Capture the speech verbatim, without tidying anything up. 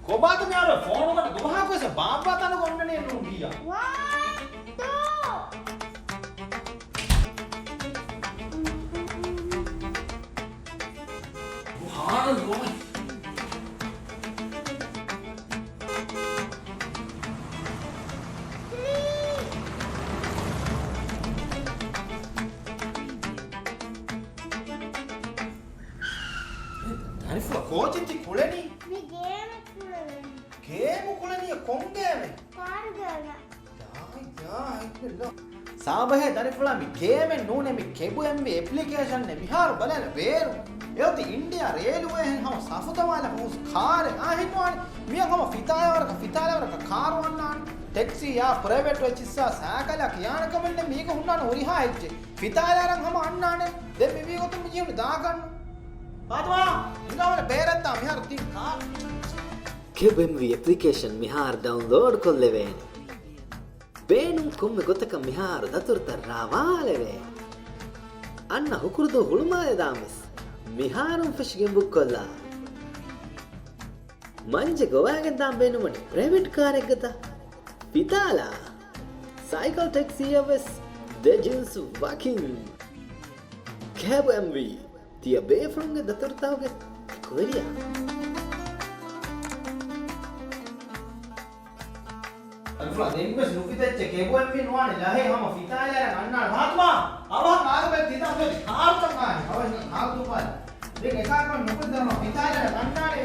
ކޮބާތަ މިހާރު ފޯނުގަނޑު ދުވަހަކުވެސް ބާއްވާ ތަނުގަ އޮންނަނީ ނޫން ކިޔާ. ވާ، ތޯ. ހާނަ ގޮމެ. ދަރިފުޅާ ކޯޗެއް ތި ކުޅެނީ؟ މި ގޭމެއް ކުޅެވޭނެ. ގޭމު ކުޅެނީ ކޮން ގޭމެއް؟ ކާރު ގޭމެއް. ލާ އިލާހަ އިއްލައްލާ. ސާބަހޭ ދަރިފުޅާ މި ގޭމެއް ނޫނޭ މި ކެބު އެމްވީ އެޕްލިކޭޝަން އެއް މިހާރު ބަލާލަ ބޭރު. އެއޮތީ އިންޑިއާ ރޭލުވޭހެން ހަމަ ސަފު ދަމާލަ ހުސް ކާރެއް އާ ހިންނުވާނެ. މިއަށް ހަމަ ފިތާޔާވަރަކަށް ފިތާޔާވަރަކަށް ކާރު އަންނާނެ. ޓެކްސީ ޔާ ޕްރައިވެޓް އެޗްއެސްއާ ސައިކަލާ ކިޔާނެ ކަމެއް ނެތް މީގަ ހުންނާނެ ހުރިހާ އެއްޗެއް. ފިތާލާރަން ހަމަ އަންނާނެ. ދެން މި މީގޮތުން މި ޖީހުން ދާކަން. ފާތުމާ، ހިނގާވަނެ ބޭރަށްދާ މިހާރު ތިން ކާ. ކެބް އެމްވީ އެޕްލިކޭޝަން މިހާރު ޑައުންލޯޑް ކޮށްލެވޭނެ. ބޭނުން ކޮންމެ ގޮތަކަށް މިހާރު ދަތުރުތައް ރާވާލެވޭނެ. އަންނަ ހުކުރުދޫ ހުޅުމާލެ ދާން ވެސް މިހާރުން ފެށިގެން ބުކްކޮށްލާ. މަންޖެ ގޮވާގެން ދާން ބޭނުންވަނީ ޕްރައިވެޓް ކާރެއްގަތަ؟ ފިތާލާ. ސައިކަލް ޓެކްސީއަށް ވެސް ދެ ޖިންސް ވަކިން. ކޭބް އެމްވީ، ތިޔަ ބޭފުޅުންގެ ދަތުރުތަކުގެ ކުވެރިޔާ. އަލްފާ ދެންވެސް ނުފިތައްޗެ ކެބު އެމްވީ ނުވާނެ ލަހޭ ހަމަ ފިތާލާރަން އަންނާނެ. ފާތުމާ، އަވަހަށް އާދަމެ ތިތާ ކާރުތައް އާނެ. އަވަހަށް ކާރު ދުއްވާލަ. ދެން އެކާކަށް ނުކުތް ދަމާ ފިތާލާރަން އަންނާނެ.